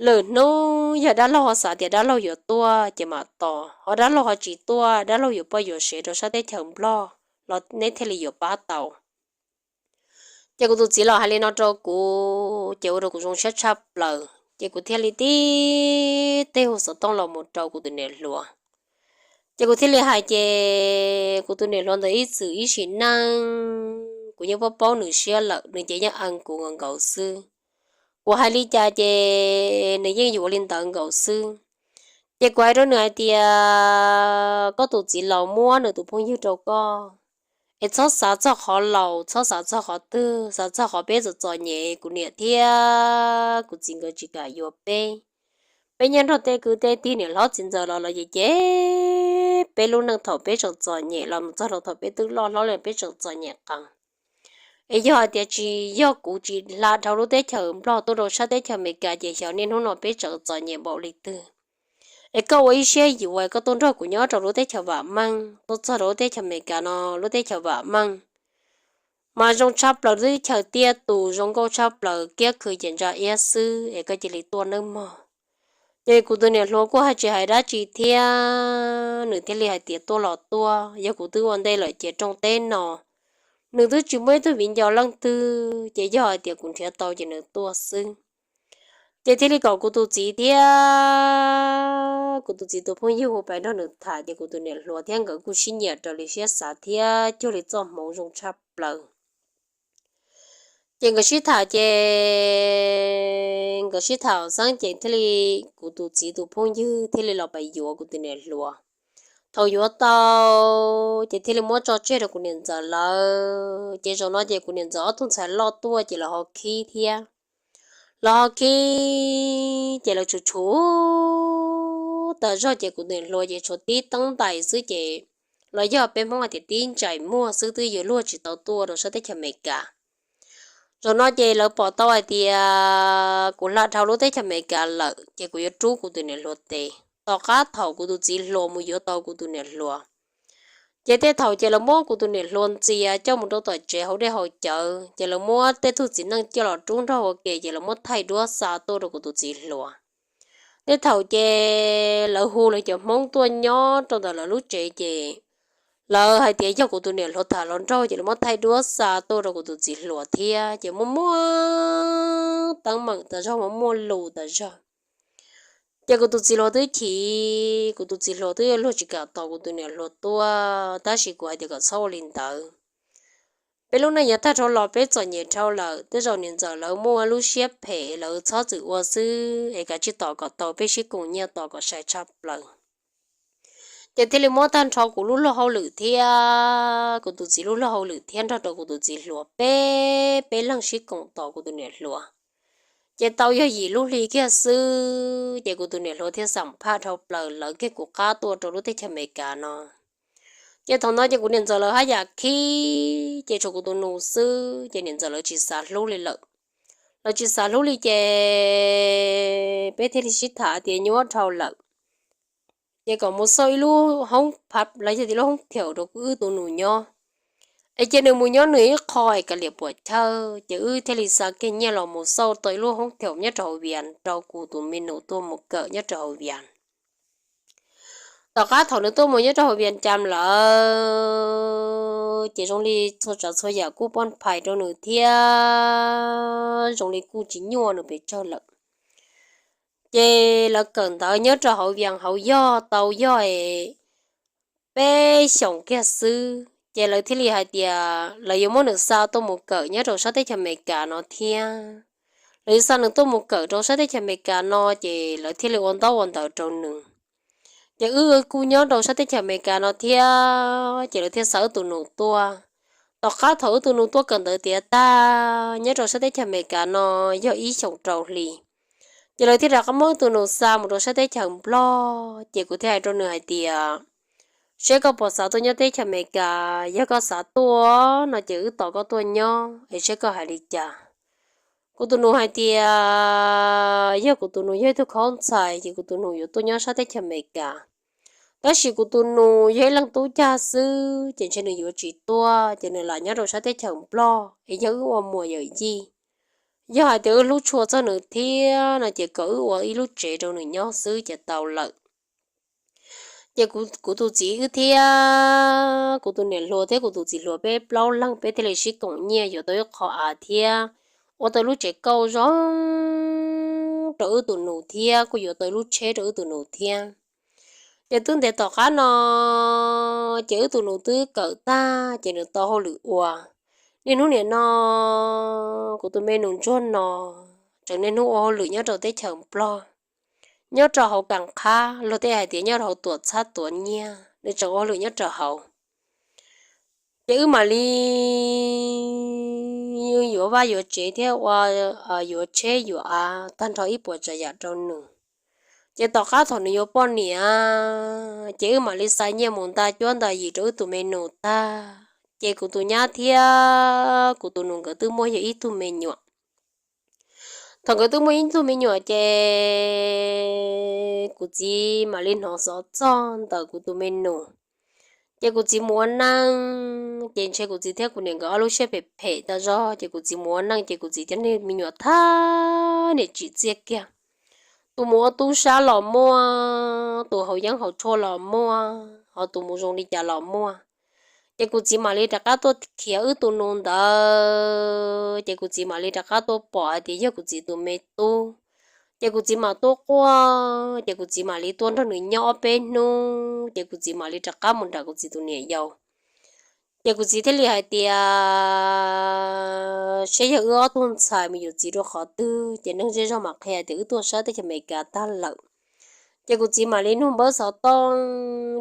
Lwm hnub yog dab laug ho xav tias dab laug yuav tuaj ces mam tos, ho dab laug ho tsis tuaj, dab laug yuav poj yuav sev rau sab teb chaws Nplog los neb thiaj li yuav pab tau. Ces kuv tus txiv los hais li no rau kuv ces ua rau kuv zoo siab tshaj plaws, ces kuv thiaj li tib teg hu xov tooj los mus rau kuv tus niam hluas. Ces kuv thiaj li hais ces kuv tus niam hluas ntawd ib txwm ib sim neej kuv yeej paub paub nws siab lawm, nws ces yeej ees kuv nkaus nkaus xwb. Kuv hais li cas ces nws yeej yuav li ntawd nkaus xwb. Ces kuv hais rau nws hais tias, koj tus txiv laus muab nws tus phooj ywg rau koj, es txhob xav txog qhov laus, txhob xav txog qhov twg, xav txog qhov peb txom txom nyem, kuv niam thiab kuv txiv nkawd tsis kam yuav peb. Peb nyob nrog tej kwv tej tij niam hlob txiv ntxawm los los ces ces peb lub neej thaum peb tseem txom nyem los mus txog rau thaum peb twb loj hlob li peb tseem txom nyem qees. Es yog hais tias tsis yog kuv tsis hla dhau lub teb chaws Nplog tuaj rau sab teb chaws Amelikas ces xyov niaj hnub no peb tseem txom nyem npaum li twg. es koj ua ib siab yuav koj tuaj nrog kuv nyob rau lub teb chaws vam meej, tuaj txog rau lub teb chaws Amelikas no lub teb chaws vam meej mas zoo tshaj plaws, lub teb chaws tiaj tus zoo nkauj tshaj plaws, kiab khw ces ntsa iab xwb es koj cia li tuaj nawb mog. Ces kuv tus niam hluas kuj hais tsis hais dab tsi thiab, nws thiaj li hais tias tuaj los tuaj, yog kuv twb ua ntej lawm ces rooj teb no nws twb tsis muaj ib tug viv ncaus leej twg, ces yog hais tias kuv nrhiav tau ces nws tuaj xwb. Ces thiaj li kom kuv tus txiv thiab kuv tus txiv tus phooj ywg hu pais nrog nws tham, ces kuv tus niam hluas thiab nkawd kuj sib nyiam raws li siab xav thiab cuag li txoj hmoov zoo tshaj plaws. Ces nkawd sib tham ces nkawd sib tham xeeb ces thiaj li kuv tus txiv tus phooj ywg thiaj li los pais yuav kuv tus niam hluas. Thaum yuav tau ces thiaj li muab tso tseg rau kuv niam ntxawm lawv. Ces zaum no ces kuv niam ntxawm ob tug ntxhais loj tuaj ces lawv ho khib thiab. Lawv ho khib ces lawv tshum tshum tas zog ces kuv niam hluas ces tshuav tib teeb ntais xwb ces los yog peb Hmoob hais tias tib ntsais muag xwb twb yuav luag tsis tau tuaj rau sab teb chaws Amelikas. Zaum no ces lawv pom tau hais tias kuv hla dhau lub teb chaws Amelikas lawm ces kuv yuav rub kuv tus niam hluas tes. Tom qab thaum kuv tus txiv hluas mus yuav tau kuv tus niam hluas, ces tej thaum ces lawv muab kuv tus niam hluas ntxias coj mus rau tom tsev haus dej haus cawv, ces lawv muab tej tug txiv neej coj los rub nrog ua ke ces lawv muab thaij duab xa tuaj rau kuv tus txiv hluas. Tej thaum ces lawv hu lawv cov Hmoob tuaj nyob rau ntawm lawv lub tsev ces lawv hais tias yog kuv tus niam hluas tham hluas nraug ces lawv muab thaij duab xa tuaj rau kuv tus txiv hluas thiab ces muaj muaj teeb meem tas zog, muaj muaj lus tas zog. Ces kuv tus txiv hluas twb chim, kuv tus txiv hluas twb yuav luag tsis kam tos kuv tus niam hluas tuaj, tab sis kuv hais tias kom txhob ua li ntawd. Peb lub neej yuav tag dhau los peb txom nyem dhau lawm, tej zaum niam ntxawm lawv muaj lub siab phem lawv txhob txwm ua xwb es kav tsij tos kom tau peb sib koom nyiaj tos kom sai tshaj plaws. Ces thiaj li muab tag nrho kuv lub luag hauj lwm thiab kuv tus txiv lub luag hauj lwm thiab nrog rau kuv tus txiv hluas peb, peb leeg sib koom tos kuv tus niam hluas. Ces tau yog yim lub hli kiag xwb ces kuv tus niam hluas thiaj xam phaj dhau plaws lawv kiag kuv qab tuaj rau lub teb chaws Amelikas no. Ces thaum no ces kuv niam ntxawm lawv haj yam khib ces tshuav kuv tus nus xwb ces niam ntxawm lawv tsis xav hlub li lawm. Lawv tsis xav hlub li ces peb thiaj li sib tham tias nyuaj dhau lawm, ces kom mus xauj ib lub hoob phav los yog tias lub hoob theum rau wb tus nus nyob, es cia nws mus nyob nws ib qho es kav liam puam chawj. Ces wb thiaj li xa kiag nyiaj los mus xauj tau ib lub hoob theum nyob rau hauv Vias rau kuv tus me nus tuaj mus kawm nyob rau hauv Vias. Tom qab thaum nws tuaj mus nyob rau hauv Vias Cas lawm ces zoo li txhua tsav txhua yam kuj poj phais rau nws thiab zoo li kuj tsis nyuaj nws pes tsawg lawm. Ces lawv kawm ntawv nyob rau hauv Vias hauv yog tau yog peb xyoos kiag xwb ces lawv thiaj li hais tias lawv yuav muab nws xa tuaj mus kawm nyob rau sab teb chaws Amelikas no thiab. Lawv yuav xa nws tuaj mus kawm rau sab teb chaws Amelikas no ces lawv thiaj li ua ntaub ua ntawv rau nws. Ces wb kuj nyob rau sab teb chaws Amelikas no thiab ces lawv thiaj xa wb tus nus tuaj. Tom qab thaum wb tus nus tuaj kawm ntawv tiav tag nyob rau sab teb chaws Amelikas no yog ib xyoos rau hli, ces lawv thiaj rov qab muab wb tus nus xa mus rau sab teb chaws Nplog. Ces kuv thiaj hais rau nws hais tias, seb koj puas xav tuaj nyob teb chaws Amelikas, yog koj xav tuaj no ces wb tos koj tuaj nyob es seb koj hais li cas. Kuv tus nus hais tias yog kuv tus nus yog ib tug khaub ntxhais ces kuv tus nus yuav tuaj nyob sab teb chaws Amelikas. Tab sis kuv tus nus yog ib leej tub cag xwb ces ntshe nws yuav tsis tuaj ces nws lam nyob rau sab teb chaws Nplog es yog wb ua muam yawm yij. Yog hais tias wb hlub tshua txog nws thiab no ces kom wb ua ib lub tsev rau nws nyob xwb ces tau lawm. Ces kuv tus txiv wb thiab kuv tus niam hluas thiab kuv tus txiv hluas peb plaub leeg peb thiaj li sib koom nyiaj yuav tau ib qho av thiab ua tau lub tsev kauj zoo rau wb tus nus thiab kuj yuav tau lub tsheb rau wb tus nus thiab. Ces twb ntev tom qab no ces wb tus nus twb kawm tag ces nws tau hauj lwm ua. Niaj hnub nim no kuv tus me nus ntsuag no tseem niaj hnub ua hauj lwm nyob rau teb chaws Nplog, nyob rau hauv Kam Qhab, luag tej hais tias nyob rau hauv tuam txhab tuav nyiaj, nws tseem ua hauj lwm nyob rau hauv. Ces wb mam li yuav vaj yuav tsev thiab ua, yuav tsheb yuav av tag nrho ib puas tsav yam rau nws. Ces tom qab thaum nws yuav poj niam ces wb mam li xa nyiaj mus nta cuab nta yim rau wb tus me nus tag. Ces kuv tus nyab thiab kuv tus nus nkawd twb muaj yog ib tug me nyuam. Thaum nkawd twb muaj ib tug me nyuam ces kuv txiv mam li hnov xov txog ntawm kuv tus me nus. Ces kuv txiv mus ua neej, ces ntshe kuv txiv thiab kuv niam nkawd ob lub siab phem phem tas zog, ces kuv txiv mus ua neej ces kuv txiv cov me nyuam thab niam tsim txiaj kiag. Tus mus ua tub sab los muaj, tus haus yeeb haus tshuaj los muaj, ho tus mus zoo li cas los muaj. Ces kuv txiv mam li rov qab tuaj khiav wb tus nus ntawd, ces kuv txiv mam li rov qab tuaj pom hais tias yog kuv txiv tus me tub. Ces kuv txiv mam tuaj quaj, ces kuv txiv mam li tuaj nrog nws nyob ob peb hnub, ces kuv txiv mam li rov qab mus nram kuv txiv tus niam yau. Ces kuv txiv thiaj li hais tias, saib yog wb ob tug ntxhais mus yuav txiv rau qhov twg, ces neeg zej zog mam qhia tias wb tuaj sab teb chaws Amelikas tag lawm. Ces kuv txiv mam li nug npawb xov tooj,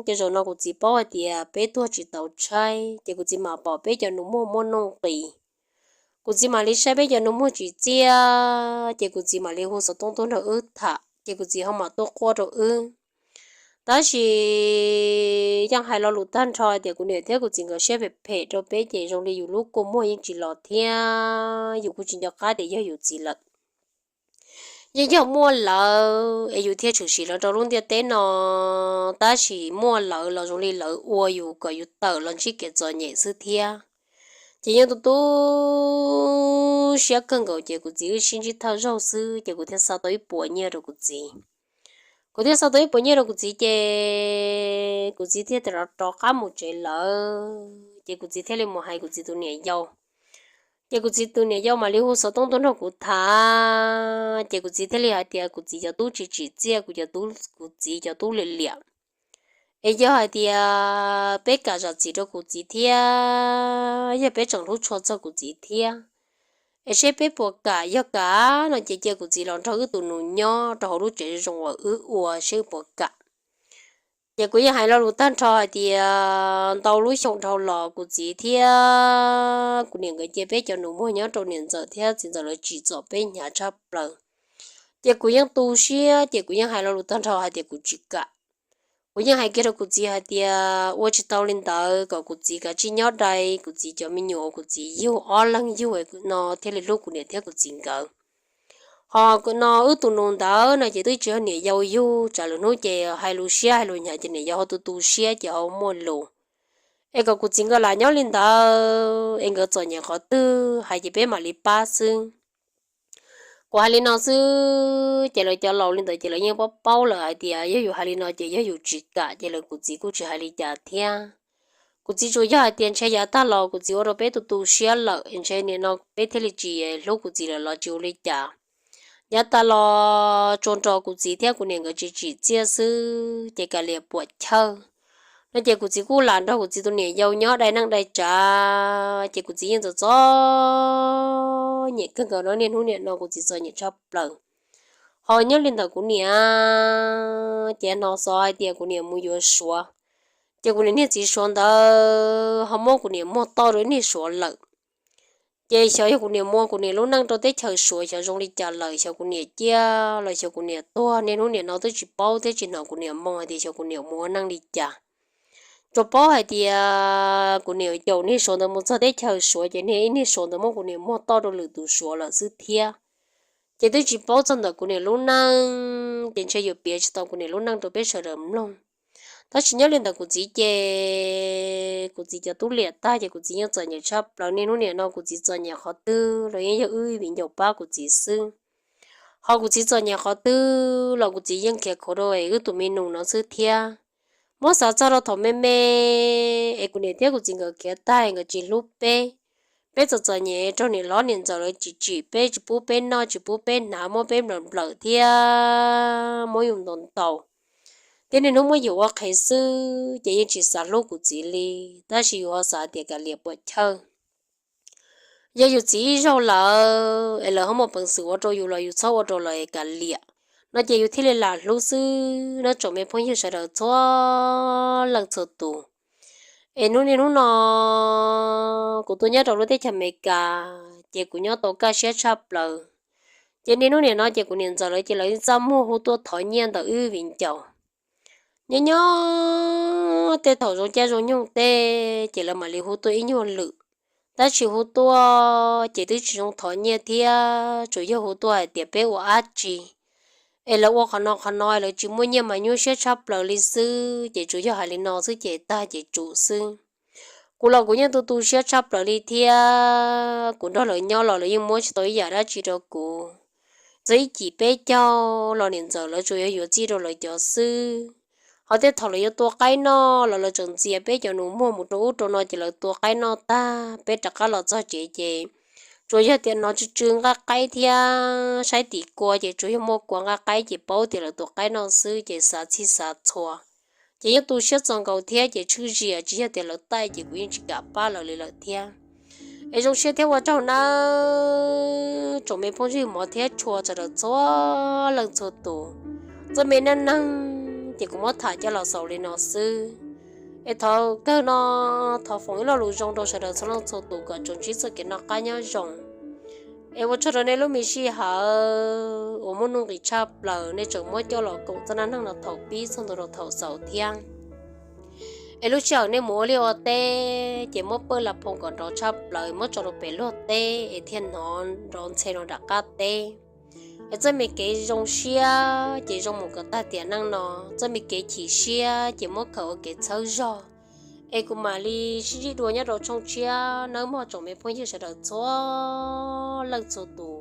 ces zaum no kuv txiv paub hais tias peb tuag tsis tau tshaib, ces kuv txiv mam pom peb cov nus muag muaj nuj nqis. Kuv txiv mam li saib peb cov nus muag tsim txiaj, ces kuv txiv mam li hu xov tooj tuaj nrog wb tham, ces kuv txiv ho mam tuaj quaj rau wb. Tab sis yeej hais lo lus tag nrho tias kuv niam thiab kuv txiv nkawd siab phem phem rau peb, ces zoo li yus lub kua muag yeej tsis los thiab yus kuj tsis nco qab tias yog yus txiv lawm. Yeej yog muaj lawv es yus thiaj tshwm sim los rau lub ntiaj teb no, tab sis muaj lawv los zoo li lawv ua yus kom yus tawm los ntsib kev txom nyem xwb thiab. Ces yeej tu tu siab kawg nkaus, ces kuv txiv wb sib ntsib thawj zaug xwb, ces kuv thiaj xa tau ib puas nyiaj rau kuv txiv. Kuv thiaj xa tau ib puas nyiaj rau kuv txiv, ces kuv txiv thiaj rov rov qab mus tsev lawm, ces kuv txiv thiaj li mus hais kuv txiv tus niam yau. Ces kuv txiv tus niam yau mam li hu xov tooj tuaj nrog kuv tham, ces kuv txiv thiaj li hais tias kuv txiv cov tub tsis tsim txiaj, kuv cov tub, kuv txiv cov tub liam liam. Es yog hais tias peb kam zam txim rau kuv txiv thiab, yog peb tseem hlub tshua txog kuv txiv thiab, es seb peb puas kam, yog kam no ces cia kuv txiv los nrog wb tus nus nyob rau hauv lub tsev zoo uas wb ua seb wb puas kam. Ces kuv yeej hais lo lus tag nrho hais tias ntau lub xyoo dhau los kuv txiv thiab kuv niam nkawd cia peb cov nus muag nyob rau niam ntxawm thiab txiv ntxawm lawv tsim txom peb hnyav tshaj plaws. Ces kuv yeej tu siab, ces kuv yeej hais lo lus tag nrho hais tias kuv tsis kam. Kuv yeej hais kiag rau kuv txiv hais tias ua tsis tau li ntawd, kom kuv txiv kav tsij nyob dai kuv txiv cov me nyuam uas kuv txiv yug ob leeg yug no thiaj li hlub kuv niam thiab kuv txiv nkawd. Ho no wb tus nus ntawd no ces twb tsis yog niam yau yug, tsam lwm hnub ces hais lus siab hais lus hnyav ces niam yau ho tu tu siab ces ho muaj lus. Es kom kuv txiv nkawd lam nyob li ntawd, es nkawd txom nyem qhov twg hais ces peb mam li pab xwb. Kuv hais li no xwb ces lawv cov laus li ntawd ces lawv yeej paub paub lawm hais tias yog yus hais li no ces yog yus tsis kam, ces lawv kuv txiv kuj tsis hais li cas thiab. Kuv txiv tsuas yog hais tias ntshe yav tag los kuv txiv ua rau peb tu tu siab lawm, ntshe nim no peb thiaj li tsis hlub kuv txiv lawm los tsis ua li cas. Yav tas los tsuas nrog kuv txiv thiab kuv niam nkawd tsis tsim txiaj xwb ces kav liam puam chawj. No ces kuv txiv kuj lam nrog kuv txiv tus niam yau nyob dai neej dai tsav, ces kuv txiv yeej txom txom nyem kawg nkaus no, niaj hnub nim no kuv txiv txom nyem tshaj plaws. Ho nyob li ntawm kuv niam, ces hnov xov hais tias kuv niam mus yuav Suav, ces kuv niam niag txiv Suav ntawd ho muab kuv niam muag toj rau ib niag Suav lawm. Ces xyov yog kuv niam muaj kuv niam lub neej rau teb chaws Suav xyov zoo li cas lawm, xyov kuv niam ciaj los xyov kuv niam tuag, niaj hnub nim no twb tsis paub thiab tsis hnov kuv niam moo hais tias xyov kuv niam mus ua neej li cas. Tsuas paub hais tias kuv niam caum niag Suav ntawd mus txog teb chaws Suav ces niag ib niag Suav ntawd muab kuv niam muag toj rau lwm tus Suav lawm xwb thiab. Ces twb tsis paub txog ntawm kuv niam lub neej, ces ntshe yuav piav tsis tau kuv niam lub neej rau peb sawv daws mloog. Tab sis nyob li ntawm kuv txiv ces kuv txiv cov tub liam tag ces kuv txiv yeej txom nyem tshaj plaws, niaj hnub nim no kuv txiv txom nyem qhov twg los yeej yog wb viv ncaus pab kuv txiv xwb. Ho kuv txiv txom nyem qhov twg los kuv txiv yeej khiav khuav rau wb tus me nus no xwb thiab. Muab xav txog rau thaum me me es kuv niam thiab kuv txiv nkawd khiav tag nkawd tsis hlub peb. Peb txom txom nyem raug niam hlob niam ntxawm lawv tsis tsim peb, tsis pub peb noj tsis pub peb hnav, muab peb nplawm nplawm thiab muab yus ntaus ntaus, thiab niaj hnub muab yus ua qhev xwb ces yeej tsis xav hlub kuv txiv li. Tab sis yus ho xav tias kav liam puam chawj. Yog yus txiv ib zaug lawm es lawv ho muaj peev xwm ua rau yus los yus txhob ua rau lawv es kav liam, no ces yus thiaj li lam hlub xwb no tsoom me phooj ywg sawv daws txhua leej txhua tus. Es hnub niaj hnub no kuv tuaj nyob rau lub teb chaws Amelikas ces kuv nyob tau kaj siab tshaj plaws. Ces niaj hnub nim no ces kuv niam ntxawm lawv ces lawv txaj muag hu tuaj thov nyiaj ntawm wb viv ncaus. Nyob nyob tej thaum zoo caij zoo nyoog tej ces lawv mam li hu tuaj ib nyuag lwm. Tab sis hu tuaj ces twb tsis zoo thov nyiaj thiab, tsuas yog hu tuaj hais tias peb ua dab tsi, es lawv ua qhov no qhov no lawv tsis muaj nyiaj mas nyuaj siab tshaj plaws li xwb, ces tsuas yog hais li no xwb ces tag ces tsum xwb. Kuv los kuv yeej tu tu siab tshaj plaws li thiab, kuv nrog lawv nyob los lawv yeej muab tsis tau ib yam dab tsi rau kuv. Txog ib cim peb caug los niam ntxawm lawv tsuas yog yuav txij rau lawv cov xwb. Ho tej thaum lawv yuav tua qaib noj los lawv tseem ntxias peb cov nus muag mus rau ub rau no ces lawv tua qaib noj tag peb rov qab los txog tsev ces tsuas yog tias hnov tsw tsw nqaij qaib thiab saib tim kua ces tsuas yog muaj kua nqaij qaib ces paub tias lawv tua qaib noj xwb ces xav txhij xav txhua. Ces yeej tu siab txaus nkaus thiab ces tshwj zias tsis yog tias lawv taij ces kuv yeej tsis kam pab lawv li lawm thiab. Es zoo siab thiab ua tsaug nawb tsoom me phooj ywg mov thiab tshua sawv daws txhua leej txhua tus. Txoj me neej neeg ces kuv muab tham coj los xaus li no xwb. Es thov kawg no, thov foom ib lo lus zoo rau sawv daws txhua leej txhua tus kom tsuas ntsib txoj kev noj qab nyob zoo. Es ua tsaug rau nej lub me sij hawm uas muaj nuj nqis tshaj plaws nej tseem muab coj los koom txoj dab neeg no thaum pib txog ntua rau thaum xaus thiab. Es lub sij hawm nej mus ua liaj ua teb ces muab pawj la phoo kom nrov tshaj plaws muab tso rau pem luag teb es thiaj hnov nrov ntxhe rau nram qab teb. Es txoj me kev zoo siab ces zoo mus kom tag tiam neej no, txoj me kev chim siab ces muab khaws ua kev txhawb zog. Es kuv mam li sib ntsib dua nyob rau tshooj tshiab nawb mog tsoom me phooj ywg sawv daws txhua leej txhua tus.